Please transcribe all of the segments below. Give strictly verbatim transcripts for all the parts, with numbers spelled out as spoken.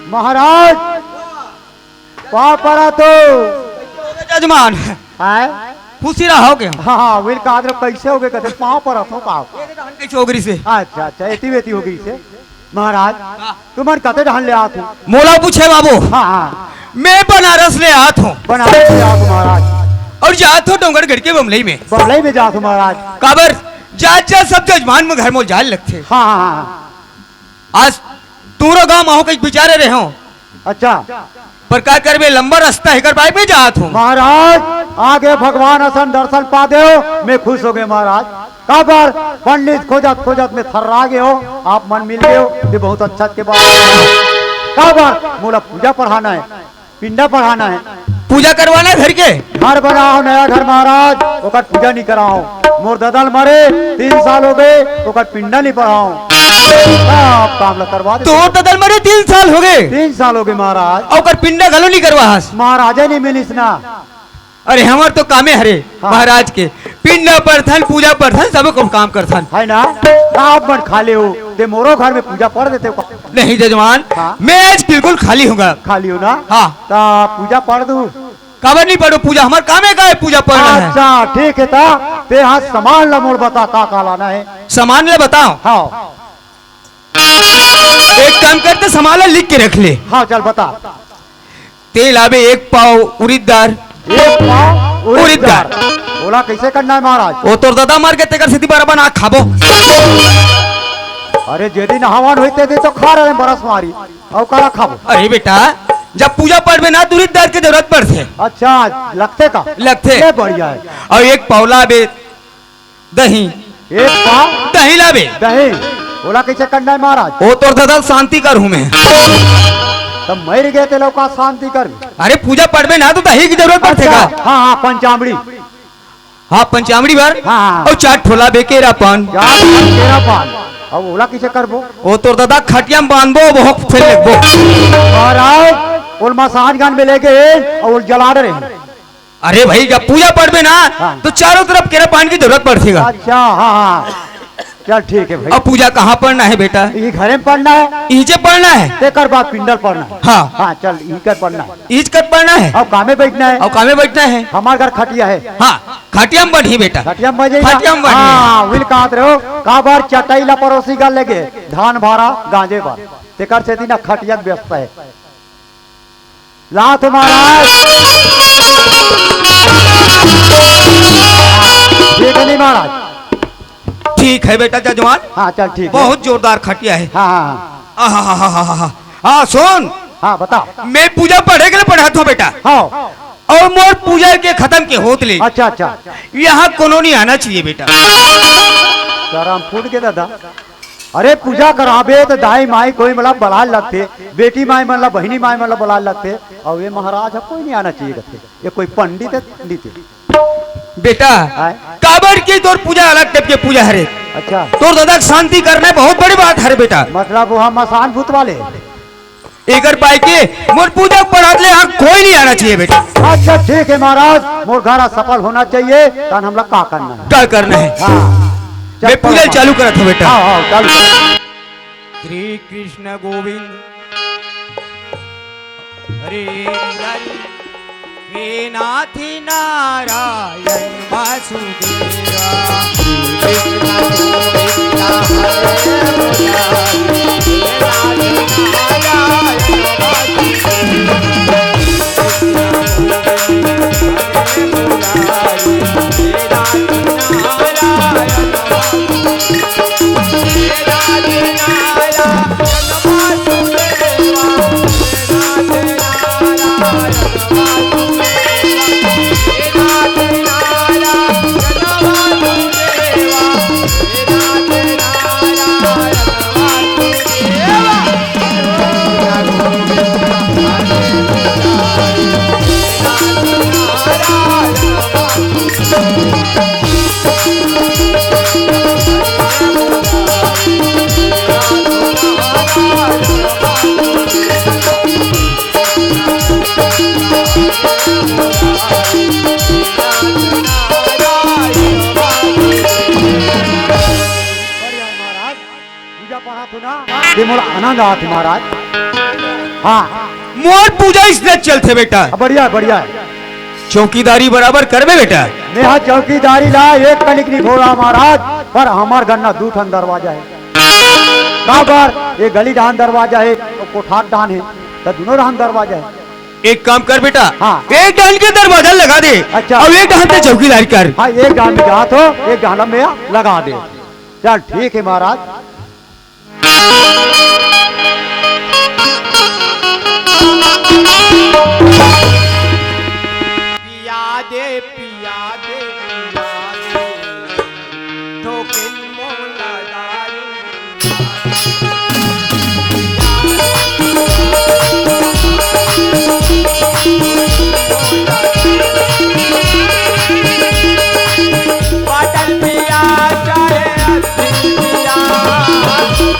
महाराज, पाँव परत हो। जजमान। हाय। खुशी रहो के। हाँ, हाँ, विल कादर कैसे होगे? कथे पाँव परत हो, पाँव। कैसे हो गई से? अच्छा, अच्छा, एती वेती हो गई से। महाराज, हाँ। तुमन कते डहन ले आत हो? मोला पूछे बाबू। हाँ, हाँ। मैं बनारस ले आत हूँ। बनारस ले आत हो महाराज। और जात हो डोंगरगढ़ के बमलई में। बमलई में जात हो महाराज। काबर? जात जात सब जजमान में घर मोल जाए लगथे। हाँ, हाँ, हाँ। आज दूनों गांव में हो कहीं बिचारे रहे हो। अच्छा। पर का करबे, लंबा रास्ता है, कर बाइक में जात हूँ। महाराज, आगे भगवान असन दर्शन पा देव, मैं खुश हो गए महाराज। काबर पंडित खोजत खोजत में थर्रा गए हो, आप मन मिल गए हो, ये बहुत अच्छा के बात है। काबर मोला पूजा पढ़ाना है, पिंडा पढ़ाना है। पूजा करवाना है घर के। घर बनाओ नया घर महाराज, ओकर पूजा नहीं कराओ। मोर ददल मरे तीन साल हो गए, ओकर पिंडा नहीं पढ़ाओ। सब काम ला करवा दे। तोर ददल मरे तीन साल हो गए? तीन साल हो गए महाराज। ओकर पिंडा घलो नहीं करवा हस? महाराजा नहीं मिलिस ना। अरे हमर तो कामे हरे हाँ। महाराज के। पिंडा पढ़थन, पूजा पढ़थन, सब को काम करथन। है ना? आप मन खाली हो, ते मोरो घर में पूजा पढ़ देते हो। नहीं जजमान, हाँ। मैं आज बिल्कुल खाली हूँ। खाली हो ना? हाँ। ता पूजा पढ़ दू। काबर नहीं पढ़ो पूजा? हमार कामे का है पूजा पढ़ना है। अच्छा, ठीक है ता। ते हाँ सामान ला मोर बता, का का लाना है? सामान ला बताओ। हाँ। एक काम करते, सामान ला लिख के रख ले। हाँ, चल बता। ते लाबे एक पाव उरीद दार। एक पाव उरीद उरीद दार। दार। ओला कैसे करना है महाराज? वो तोर दादा मर के तेकर सेती बराबर ना खाबो। अरे जेदी नहावन होई तेदी तो खा रहे हैं बरस मारी। अउ काला खाबो? अरे बेटा, जब पूजा पाठ में ना तो उरीद दार के जरूरत पड़थे। अच्छा, लगथे का? लगथे। ये बढ़िया है। अउ एक पाव लाबे दही। एक पाव? दही लाबे। दही। ओला कैसे करना है महाराज? वो तोर दादा शांति कर हूँ मैं। तब मर गए ते लोग का शांति कर। अरे पूजा पाठ में ना तो दही की जरूरत पड़थे का? हाँ, हाँ, पंचामड़ी। हाँ, पंचामड़ी बर। हाँ, हाँ। अउ चार ठो लाबे केरा पान। चार ठो केरा पान। अब ओला कैसे करबो? वो तोर दादा खटिया में बांधबो, वो फेर लेबो। महाराज, ओल मसान गान में लेके, अउ ओल जला डरे। अरे भाई, जब पूजा पढ़बे ना, हाँ। तो चारों तरफ केरा पान की जरूरत पड़थेगा। अच्छा, हाँ, हाँ। चल, ठीक है भाई। अब पूजा कहाँ पढ़ना है बेटा? ये घरे में पढ़ना है। इहिचे पढ़ना है। तेकर बाद पिंडल पढ़ना है। हाँ। हाँ, चल, इकर पढ़ना है। इहिच कर पढ़ना है। अब कामे बैठना है। अब कामे बैठना है। हमार घर खटिया है। हाँ, खटिया में बढ़ी बेटा। खटिया में बजे खटिया में बढ़ी। हाँ, विल कहत रहे हो, काबर चटाई ला परोसी गा लेगे, धान भारा, गांजे बार। तेकर सेती ना खटिया के व्यवस्था है। लात महाराज। ठीक है नहीं महाराज? ठीक है बेटा जजमान। हाँ, चल ठीक है। बहुत जोरदार खटिया है। हाँ, हाँ, हाँ। आहा, हा, हा, हा, हा। हाँ, सुन। हाँ, बता। मैं पूजा पढ़े के लिए पढ़ात हूँ बेटा। हाँ। और मोर पूजा के खत्म के होत ले। अच्छा, अच्छा। यहाँ कोनो नहीं आना चाहिए बेटा। शरम फूट के दादा। अरे पूजा कराबे त दाई माई कोई मतलब बलाए लगथे, बेटी माई मन ला, बहिनी माई मन ला बलाए लगथे, अउ ये महाराज ह कोई नहीं आना चाहिए कथे, ये कोई पंडित है, पंडित है। बेटा, आय? काबर की तोर पूजा अलग टाइप के पूजा हरे। अच्छा। तोर दादा के शांति करना बहुत बड़ी बात हरे बेटा। मतलब वो हम मसान भूत वाले। एकर पाई के मोर पूजा पढ़ात ले यहाँ कोई नहीं आना चाहिए बेटा। अच्छा ठीक है महाराज, मोर घर सफल होना चाहिए, तन हमला का करना है? का करना है? हाँ। मैं पूजा चालू करत हूँ बेटा। हाँ, हाँ, चालू कर। श्री कृष्ण गोविंद हरे मुरारी। हे नाथ नारायण वासुदेवा। बढ़िया महाराज, पूजा पढ़ात हो ना, ये मोला आनंद आत हे महाराज। हाँ। मोर पूजा इसने चलथे बेटा। हाँ, बढ़िया है, बढ़िया है। चौकीदारी बराबर करबे बेटा। मैं हा चौकीदारी ला एक कनिक नहीं घोड़ा महाराज, पर हमार घर ना दू ठन दरवाजा है। काबर? ये गली डहान दरवाजा है, तो कोठार डहान है, तो दोनों डहान दरवाजा है। एक काम कर बेटा, हाँ। एक डहान के दरवाजा लगा दे, अच्छा। अब एक डहान ते चौकीदारी कर। हाँ, एक डहान में जात हो, एक डहान में लगा दे। चल ठीक है महाराज। पिया दे, पिया दे, पिया दे, ठोकिन मोला दारू। बाटल पिया चाहे अस्सी पिया,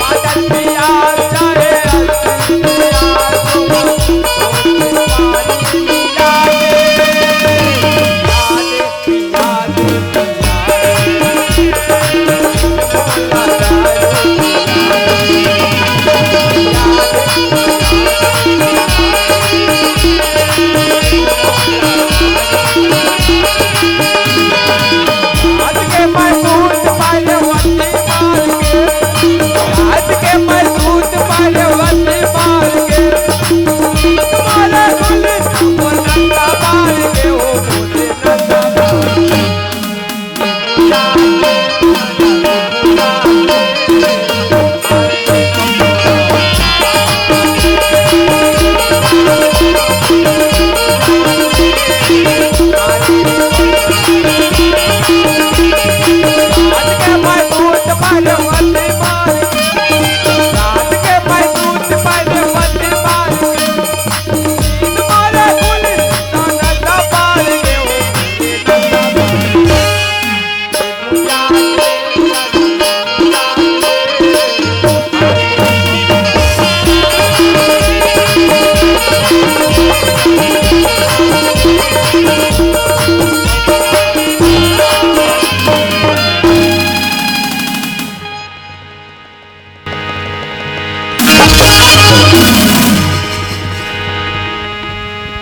बाटल पिया चाहे अस्सी पिया, पानी पिया दे।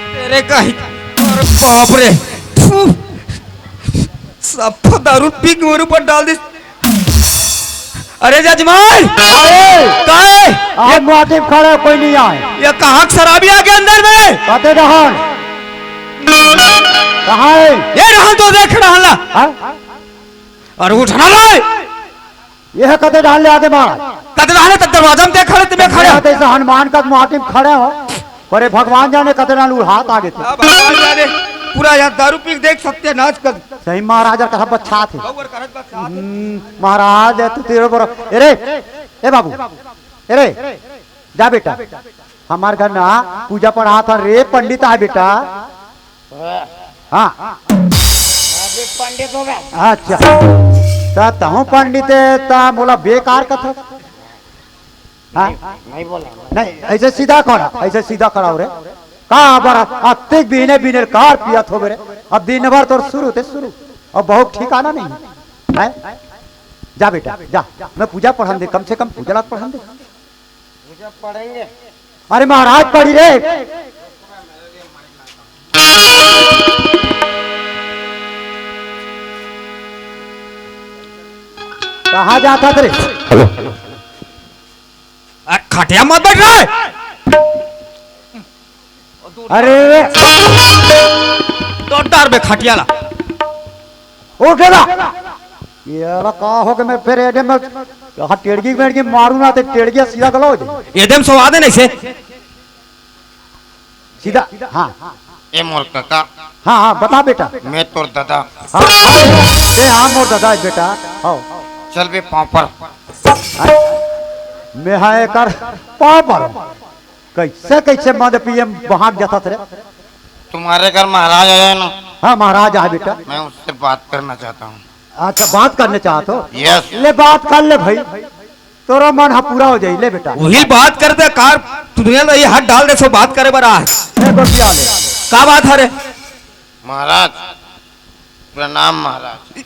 तेरे का ही, अरे बाप रे, थू, सफा दारू पी के मेरे ऊपर डाल दी। अरे जजमान, अरे! काय? आज माटी में खड़े, कोई नहीं आए। ये कहाँ के शराबी आ गया अंदर में? कते डहान? कहाँ है? ये डहान तो देख रहा ला। हाँ? अरे उठना ला। ये है कते डहान ले आगे महाराज। कते डहान है तो दरवाजा में देख खड़े, तुम्हें खड़े। यहाँ तो ऐसा हनुमान का माटी में खड़े हो। पर ये भगवान जाने कते डहान उड़ात आगे थे। अब भगवान जाने, पूरा यहाँ दारू पी के देख सत्यानाश कर। सही महाराज और कथा बच्चा थे। और कथा बच्चा थे। हम्म, महाराज है तू तेरे पर। अरे, ए बाबू, अरे, जा बेटा, हमार घर ना पूजा पढ़ात हन रे, पंडित आय बेटा। हाँ। अभी पंडित हो गए। अच्छा, त तहूँ पंडित है, त मोला बेकार कथा। हाँ? नहीं, नहीं बोला। नहीं, ऐसे सीधा खड़ा, ऐसे सीधा खड़ा हो रे। का बड़ा अत्तिक बीने बीने कार पियत हो रे। अब दिन भर तोर शुरू ते शुरू, अब बहुत ठिकाना नहीं है। हैं? जा बेटा, जा, मैं पूजा पढ़न दे, कम से कम पूजा लात पढ़न दे। पूजा पढ़ेंगे। अरे महाराज पढ़ी रे। कहाँ जाता तेरे? हेलो। अरे खटिया मत बैठ रहा है। अरे। तो डर बे खटिया ला। उठे ला। ये ला का हो के मैं फिर एडे में, हाँ, टेड़गी मेड़गी मारू ना, ते टेड़गी सीधा गला हो जाए। एदे में सवा दे नहीं से। सीधा, हाँ। ए मोर काका। हाँ, हाँ, बता बेटा। मैं तोर दादा। हाँ, हाँ, ते हाँ मोर दादा है बेटा। हाँ। चल बे पाँव पर। हाँ। मैं हाँ एकर पाँव पर। कैसे, कैसे मद पिए में बहाक जाता रे? तुम्हारे घर महाराज आया है ना? हाँ, महाराज आया बेटा। मैं उससे बात करना चाहता हूँ। अच्छा, बात करने चाहत हो? यस। ले, बात कर ले भाई, तोरो मन हा पूरा हो जाई। ले बेटा। वही बात करते कार, तू दुनिया में ये हाथ डाल दे, सो बात करे बर आज। ले गोटिया ले। का बात है रे? महाराज, प्रणाम महाराज।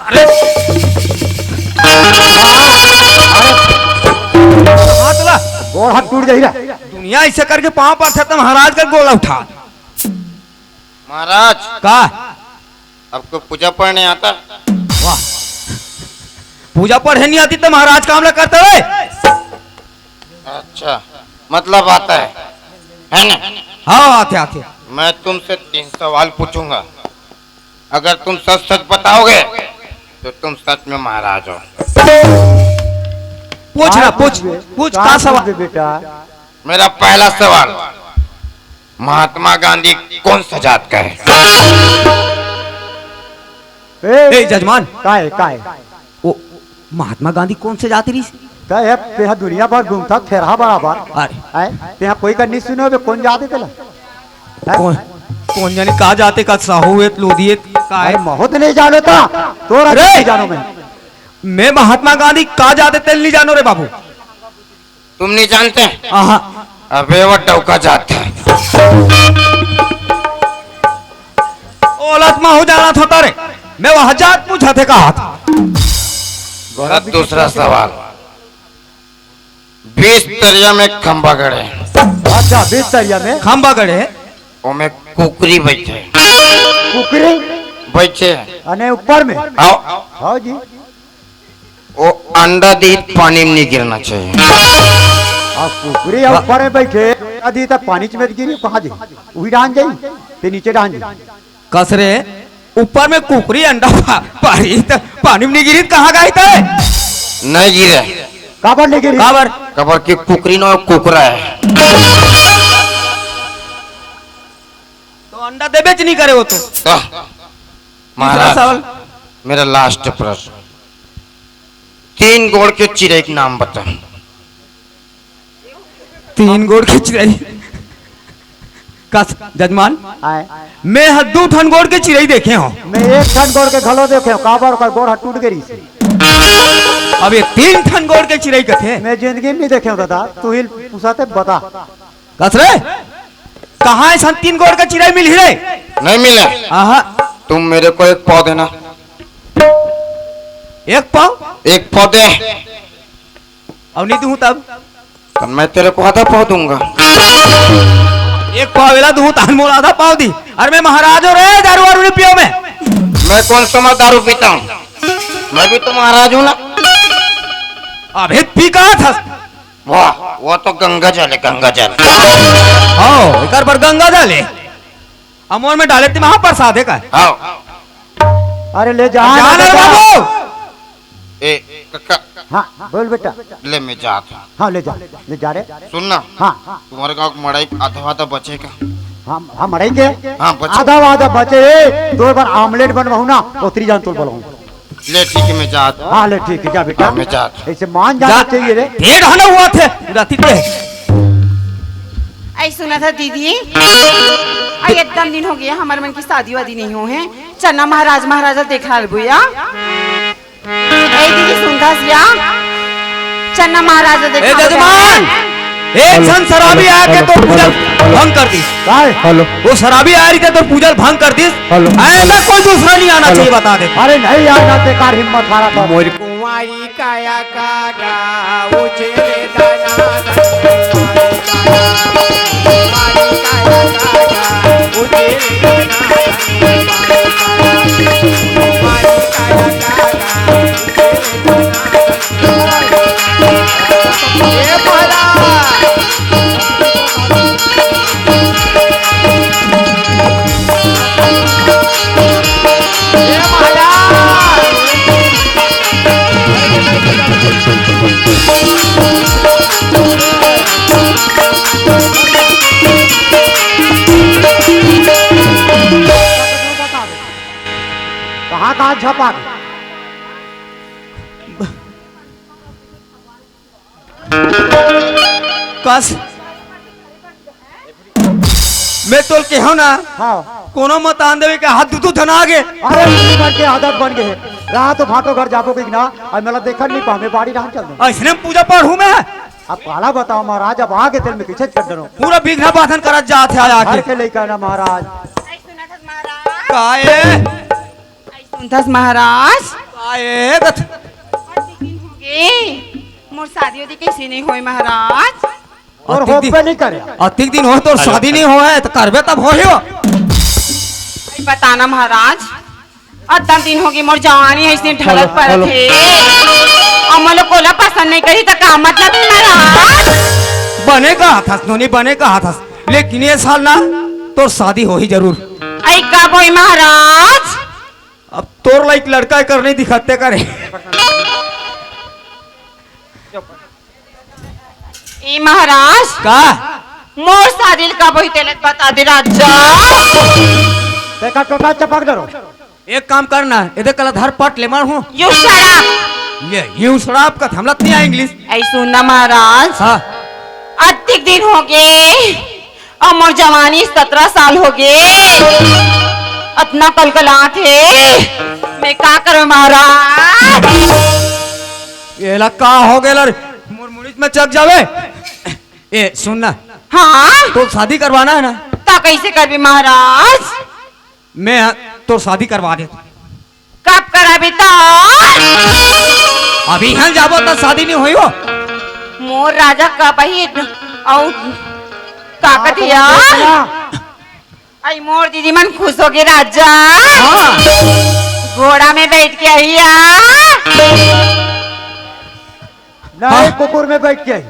अरे। हाथ ला। गोड़ हाथ टूट जाही रे। दुनिया ऐसे करके पाँव परथे त महाराज कर गोला उठा। महाराज, का? आपको पूजा पढ़ने आता? वाह, पूजा पढ़े नहीं आती त महाराज काम ला करता है? अच्छा, मतलब आता है, है ना? हाँ, आते आते। मैं तुमसे तीन सवाल पूछूंगा, अगर तुम सच सच बताओगे तो तुम सच में महाराज हो। पूछ ना, पूछ। पूछ, का सवाल? बेटा, मेरा पहला सवाल, महात्मा गांधी कौन सा जात का है? ए, ए, जजमान। का है, का है? ओ, महात्मा गांधी कौन से जात रहिस? का है, तेहा दुनिया भर घूमथा, थेरहा बराबर। अरे। हैं? तेहा कोई का नहीं सुने होबे, कौन जात हे तेला? हैं? कौन, कौन जाने का जात हे, का साहू हे, लोधी हे, का है? अरे, महूँ तो नहीं जानो था, तोरा अरे! नहीं जानो मैं। मैं महात्मा गांधी का जात हे, तेल नहीं जानो रे बाबू। तुम नहीं जानते? आहा। अबे वो डौका जात हे। ओलत मा हो जाना था तारे। मैं वह जात पूछा थे कहा था। मेरा दूसरा सवाल। बीस तरिया में खंबा गड़े। अच्छा, बीस तरिया में? खंबा गड़े। ओमे कुकरी बैठे। कुकरी? बैठे। अने ऊपर में? आओ। हाँ जी। वो अंडा दी पानी में नहीं गिरना चाहिए। अब कुकरी अब ऊपर में बैठे, अंडा दी त पानी में गिरी, कहाँ जाई? उही डाहन जाई, ते नीचे डाहन जाई। कस रे, ऊपर में कुकरी अंडा पा-, पारी त पानी में नहीं गिरी, कहाँ गई ते? नहीं गिरे। काबर नहीं गिरी? काबर? काबर कि कुकरी न, कुकरा है। तो अंडा देबे च नहीं करे वो तो। तो, महाराज, सवाल। मेरा लास्ट प्रश्न, तीन गोड़ के चिरई के नाम बता। तीन गोड़ के चिरई? कस, जजमान, आय। मैं ह दू ठन गोड़ के चिरई देखे हूँ। मैं एक ठन गोड़ के घलो देखे हूँ, काबर ओकर गोड़ ह टूट गे रहिस। अब ये तीन ठन गोड़ के चिरई कथे। मैं जिंदगी में नहीं देखे हूँ दादा, तू ही पूछा ते बता। कस रे? कहाँ ऐसा तीन गोड़ के चिरई मिलही रे? नहीं मिले। आहा। तुम मेरे को एक पाव देना। एक पाव? एक पाव दे। अब नहीं दूँ तब? तो मैं तेरे को आधा पाव दूंगा। एक पाव एला दूँ, तान मोला आधा पाव दी। अरे मैं महाराज हूँ रे, दारू वारू नहीं पियो मैं। मैं कौन सा मैं दारू पीता हूँ? मैं भी तो महाराज हूँ ना। अबे पी कहा था? वाह, वो तो गंगा जल है, गंगा जल। हो, एकर पर गंगा जल है। अमोर में डाले ते महाप्रसाद है का? हाँ। अरे ले जा, जा ना ना रे जा। बाबू। ए, कक्का। हाँ, बोल बेटा। ले मैं जात हूँ। हाँ, ले जा, ले जा रे। सुन ना। हाँ। तुम्हारे गाँव के मड़ई आधा आधा बचे का? हाँ, हाँ, मड़ई के? हाँ, बचे। आधा आधा बचे, ए, तो एक बार आमलेट बनवाहूँ ना, ओतरी जान तोल बोलाऊँ। ले ठीक है, मैं जात हूँ। हाँ, ले ठीक है, जा बेटा। हाँ, मैं जात हूँ। ऐसे मान जाना जा। चाहिए रे। ढेर हना हुआ थे, राती के। ऐ सुना था दीदी, आ एकदम दिन हो गया हमारे मन की शादी वादी नहीं हो है। चन्ना महाराज महाराजा देखा बुआ। ए दीदी सुनता सिया, चन्ना महाराजा देखा ए जजमान, एक झन शराबी आके तो पूजा भंग कर दी। काय? हेलो। वो शराबी आ रही थी तो पूजा भंग कर दी। हेलो। ऐसा कोई दूसरा नहीं आना चाहिए, बता दे। अरे नहीं यार, ना बेकार हिम्मत हारा था। मोर कुंवारी काया कागा उछेरे दाना। कहाँ कहाँ झपा? कस मैं तोल के हो ना। हाँ। कोनो मत आन देवे के हाथ दू दू धन आगे। अरे, इसी घर के आदत बन गए। रात भाटो घर जाबो कि ना, अब मेला देखन नहीं पावे, बाड़ी रात चल दो। ऐसने में पूजा पाठ हूँ मैं। अब काला बताओ महाराज, अब आगे तेल में किसे छट डरो। पूरा बिघना बाधन करत जात है आया घर के। के लेकर ना महाराज। काए? सुनथस महाराज? काए गथ? अति दिन हो गे। मोर शादी उदी कैसे नहीं होए महाराज? अउ अतिक दिन, होबे नहीं करे। अतिक दिन हो तोर शादी नहीं होय हे, त करबे तब होही हो। भाई बताना महाराज, अतन दिन होगे मोर जवानी अइसने ढलत परत हे। अउ मोला कोला पसंद नहीं करही त का मतलब हे महाराज? बने कहत हस नोनी, बने कहत हस, लेकिन ए साल ना तोर शादी होही जरूर। अई कब होही महाराज? अब तोर लाइक लड़का कर नहीं दिखत हे का रे। ए महाराज, का? मोर शादी ल कब होही तेला बता दे राजा। तेका टोटा चपक डरो। एक काम करना, एदे कला धर पट ले मार हूँ। You shut up। ये you shut up का हमला नहीं आय English। अई सुन ना महाराज। हाँ। अतिक दिन होगे, अउ मोर जवानी सतरा साल होगे, अतना कलकलात हे, मैं का करंव महाराज? एला का होगे ला रे? मोर मुड़ीच में चक जावे। ए सुन ना। हाँ? तोर शादी करवाना हे ना? त कइसे करबे महाराज? मैं तोर शादी करवा देत। कब कराबे त? अभी इहाँ जाबो त शादी नहीं होही हो। मोर राजा कब आही? अउ का कथे यार? अई मोर दीदी मन खुश होगे राजा। हाँ। घोड़ा में बइठ के आही यार। नहीं, हाँ। कुकुर में बइठ के आही।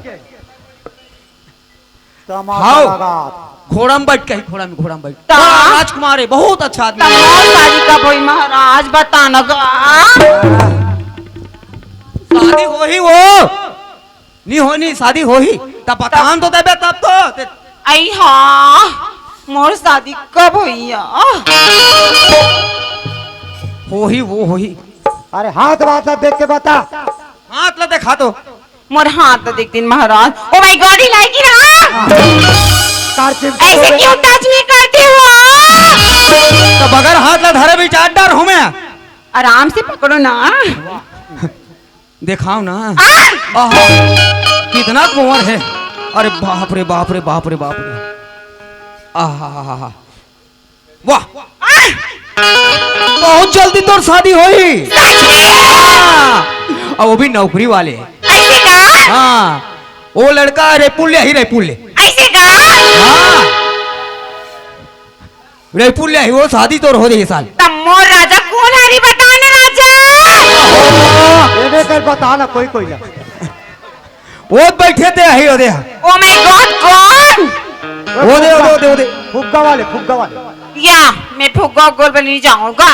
तमाशा हाव। लगा। घोड़ा में बइठ के आही, घोड़ा में, घोड़ा में बइठ। त? बड़ा राजकुमार हे, बहुत अच्छा आदमी त हे। मोर शादी कब होही महाराज, बता न गा। शादी होही वो। नहीं होही, शादी होही। तब बतान तो देबे तब तो। अई हाँ, मोर शादी कब होही यार? होही, वो होही। अरे हाथ वाथ ला देख के बता। हाथ ला देखा तो। मोर हाथ तो देख दिन महाराज। Oh my God, ही लागी ना। तार चिमटी अइसे हो गई। क्यों touch me करते हो? त बगर हाथ ला धरे बिचार डर हूँ मैं। आराम से पकड़ो ना। देखाव ना। आ! आहा, कितना कुंवर हे। अरे बाप रे बाप रे बाप रे बाप रे। आहा हा हा हा। वाह। आ! बहुत जल्दी तोर शादी होही। सच में? हाँ। अउ वो भी नौकरी वाले। अइसे का? हाँ। वो लड़का रइपुर ले आही, रइपुर ले। अइसे का? हाँ। रइपुर ले आही, वो शादी तोर हो जाही साल। त मोर राजा कोन हरी बता ना राजा? एदे कर बता ना कोई कोई ला। वो बइठे ते आही, वो दे। Oh my God, कोन? वो दे, वो दे, वो दे, वो दे। फुग्गा वाले, फुग्गा वाले। या, मैं फुग्गा गोल बनी जाऊंगा।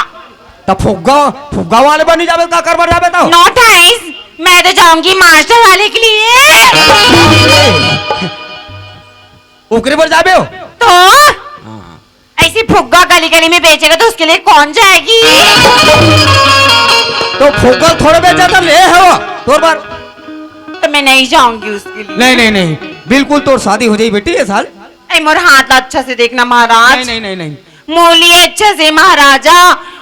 त फुग्गा, फुग्गा वाले बनी जाबे, का करबर जाबे त? No thanks, मैं तो जाऊंगी मास्टर वाले के लिए। ओकरे बर जाबे हो? तो? हाँ। अइसे फुग्गा गली गली में बेचेगा तो उसके लिए कौन जाएगी? त फुग्गा थोड़े बेचा त ले हो, तोर बर। तो मैं नहीं जाऊंगी उसके लिए। नहीं, नहीं, नहीं, बिल्कुल तोर शादी हो जाही बेटी ए साल। अई मोर हाथ ला अच्छा से देखना महाराज। नहीं, नहीं, नहीं, नहीं। मोला अच्छा से महाराजा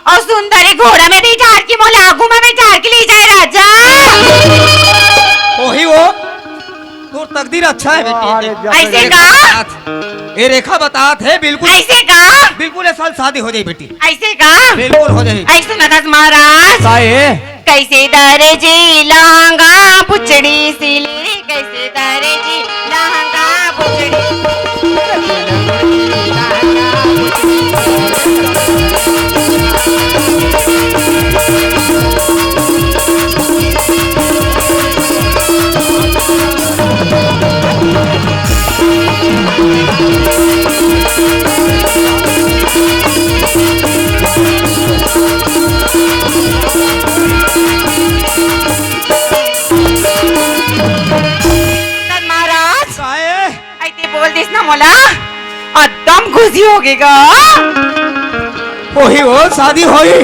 अउ सुंदर ए घोड़ा में बिठार के मोला आगू में बिठार के ले जाए राजा। ओही वो। तोर तकदीर अच्छा हे बेटी। अरे, जब अइसे ए का? रेखा बतात, ए रेखा बतात हे बिल्कुल। अइसे का? बिल्कुल ए साल शादी हो जाही बेटी। अइसे का? बिल्कुल हो जाही। अइसे नगस महाराज। का हे? कइसे दर्जी लहंगा पुछड़ी सिले, कइसे दर्जी लहंगा पुछड़ी। महाराज, काहे? अइसे बोल दिस ना मोला, एकदम खुशी होगे गा। होही हो, शादी होही।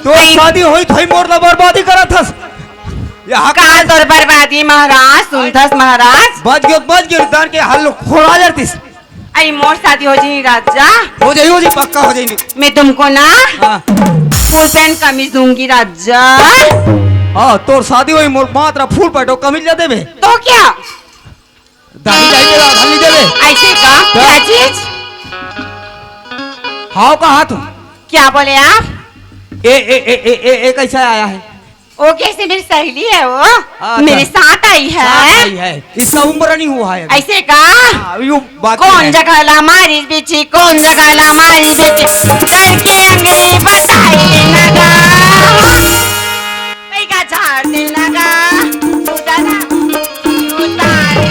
तोर शादी होही, थोई मोर ला बर्बादी करत हस। यहाँ का तोर बर्बादी महाराज, सुनथस महाराज? बच गयो, बच गयो, डर के हल खोड़ा जरतिस। अई मोर शादी हो जाही राजा। हो जाही, हो जाही, पक्का हो जाही। मैं तुमको ना हाँ। फुल पैंट कमीज दूंगी राजा। हाँ, तोर शादी होही, मोर मात्र फुल पैंट अउ कमीज ला देबे। तो क्या? दाढ़ी जाई के आधा नहीं देबे। अइसे का? तो? क्या चीज? हाव कहा तू? क्या बोले आप? ए, ए, ए, ए, ए, ए, कइसे आया हे? वो कैसे मेरी सहेली है वो? हाँ, मेरे अच्छा। साथ आई है। साथ आई है। इसका उम्र नहीं हुआ है अभी। ऐसे का? हाँ, अभी वो बात कौन है। जगह ला मारी बिची, कौन जगह ला मारी बिची, करके अंगड़ी बताई लगा। पैगा झाड़ दे लगा, उतारा, उतारे।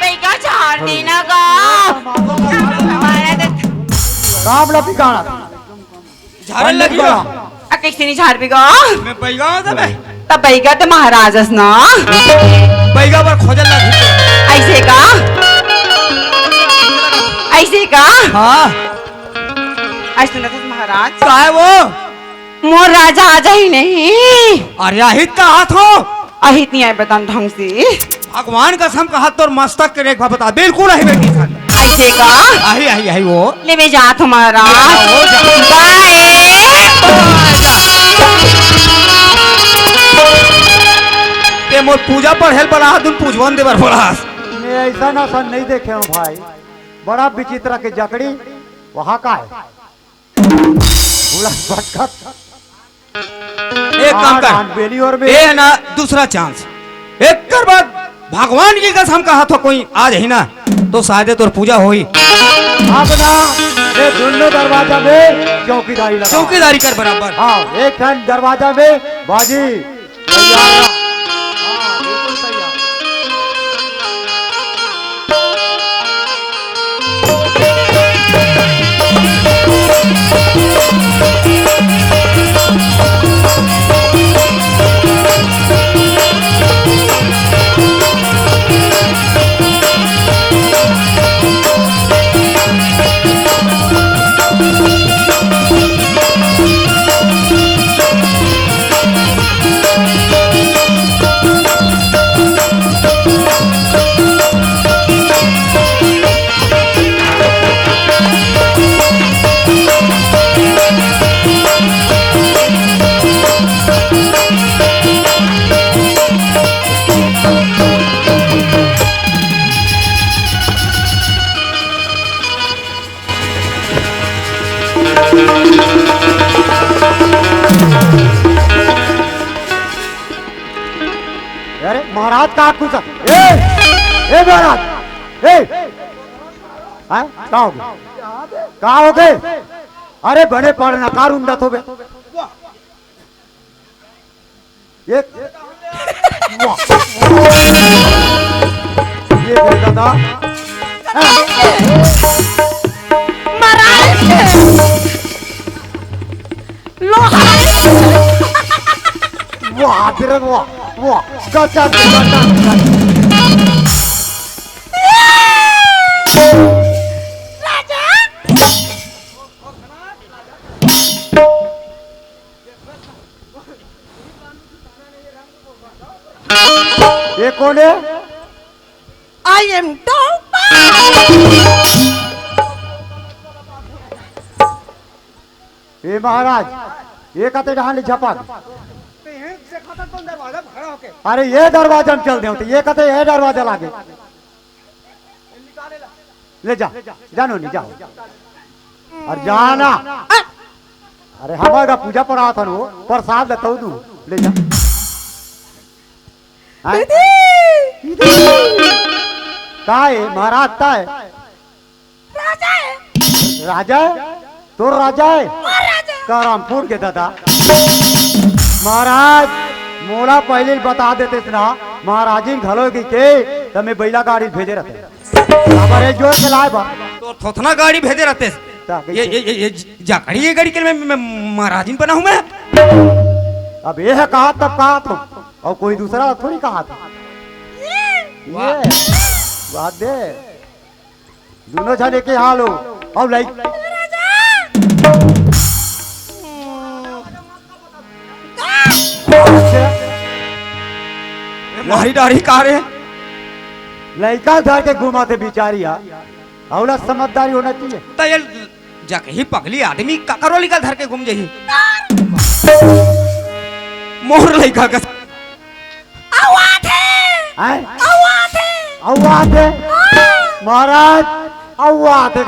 पैगा झाड़ देना गा। काम ला बिगाड़ा। झाड़न लगी हो। आ, कैसे नहीं झाड़ बिगा? मैं बैगा हूँ तबे। तब बैगा तो महाराज अस ना। बैगा बर खोजन लगी। ऐसे का? ऐसे का? हाँ। आज सुना था महाराज। का है वो? मोर राजा आ जाही नहीं। अरे, अहित का हाथ हो? अहित नहीं आए, बतान ढंग से। भगवान कसम कहा, तोर मस्तक के रेखा बता, बिल्कुल अही बेटी सन। ऐसे का? अही, अही, अही वो। ले बे जात हमारा। ले जाओ, जाओ। बाय। ते मोर पूजा पढ़ेल बला, तुम पूजवन देबर बला। मैं ऐसा ना सन नहीं देखे हूँ भाई, बड़ा विचित्र के जकड़ी। वहाँ का है? बूढ़ा बटकत। एक काम कर। आन बेली और में। ए ना, दूसरा चांस। एकर बाद भगवान की कसम कहा था, कोई आ जाही ना, तो शायद तोर पूजा होही। अब ना, ये दोनों दरवाजा में चौकीदारी लगा। चौकीदारी कर बराबर। हाँ, एक ठन दरवाजा में बाजी। तैयार रह। हाँ, बिल्कुल तैयार। अरे महाराज का कुछ, ए, ए महाराज, ए, हैं? का हो गए? का हो गए? अरे बने पड़ना कार उंडा तो बे। ये, वाह। ये दे दादा। महाराज। लोहार। वाह, बिरन वाह, वाह। गजब, गजब, गजब। राजा। ये कौन है? I am Topper। ए महाराज, ये कते डहान ले झपक। अरे ये दरवाजा में चल दे, ये कते ये दरवाजा लागे। ले जा, जानो नहीं, जाओ। और जाना। अरे हमारे का पूजा पड़ा था वो, प्रसाद लेता हूँ तू, ले जा। हाँ? दीदी। का है महाराज, का है? राजा है। राजा है? तोर राजा है? मोर राजा। करम फूट के दादा। महाराज, मोला पहले ही बता देते ना, महाराजिन घलो की के, त मैं बैला गाड़ी भेजे रहते। हमारे जोर के लाए बा। तो थोथना गाड़ी भेजे रहते। ता ये, कैसे? ये, ये, ये जकड़ी ये गाड़ी के मैं, मैं महाराजिन बना हूँ मैं। अब ये है कहा तब कहा तुम, और कोई दूसरा थोड़ी कहा था। ये वाह। ये बात दे। दोनों जने के हाल हो। अब लाइक ए, मारी डारी का रे? लइका धर के घुमाते बिचारी हा। अवला समझदारी होना चाहिए। त ये जकही पगली आदमी का करो लिकल धर के घूम जाही। मोर लइका का। अउ आथे। हैं? अउ आथे। अउ आथे। हाँ। महाराज, अउ आथे।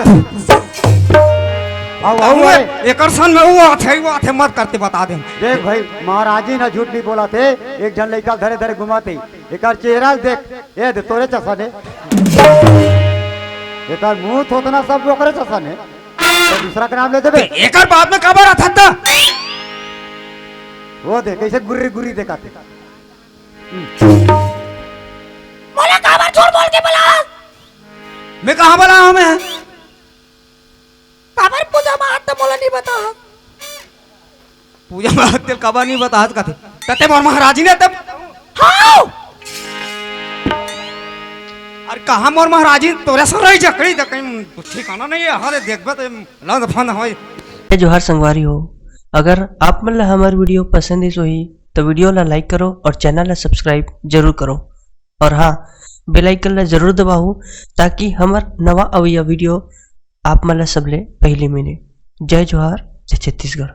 अउ, अउ अउ आथे। एकर सन में अउ आथे, अउ आथे मत करते, बता दे। देख भाई, महाराजी ना झूठ नहीं बोला थे, एक झन लइका धरे धरे घुमाते, एकर चेहरा देख, ए दे तोरे चसन हे, एकर मुंह थोथना सब ओकरे चसन हे, तो दूसरा के नाम ले देबे। एकर बात में काबर आथत? वो देख, कैसे गुर्री गुर्री देखाथे। मोला काबर झूठ बोल के बोला? मैं कहाँ बोला हूँ मैं? काबर पूजा मा हाथ मोला नहीं बता? पूजा मा हाथ तेल काबर नहीं बता कथे? तते मोर महाराजी ने तब। हाँ। अरे कहाँ मोर महाराजी? तोरे सो रही जकड़ी त कहीं ठिकाना नहीं है। हरे देखबे तो लंद फंद होई। जय जोहार संगवारी हो, अगर आप मन ला हमर वीडियो पसंद आइस होही, तो वीडियो ला लाइक करो और चैनल ला सब्सक्राइब जरूर करो। और हाँ, बेल आइकन ला जरूर दबाओ, ताकि हमर नवा अवइया वीडियो आप मन ला सबले पहले मिले। जय जोहार, जय छत्तीसगढ़।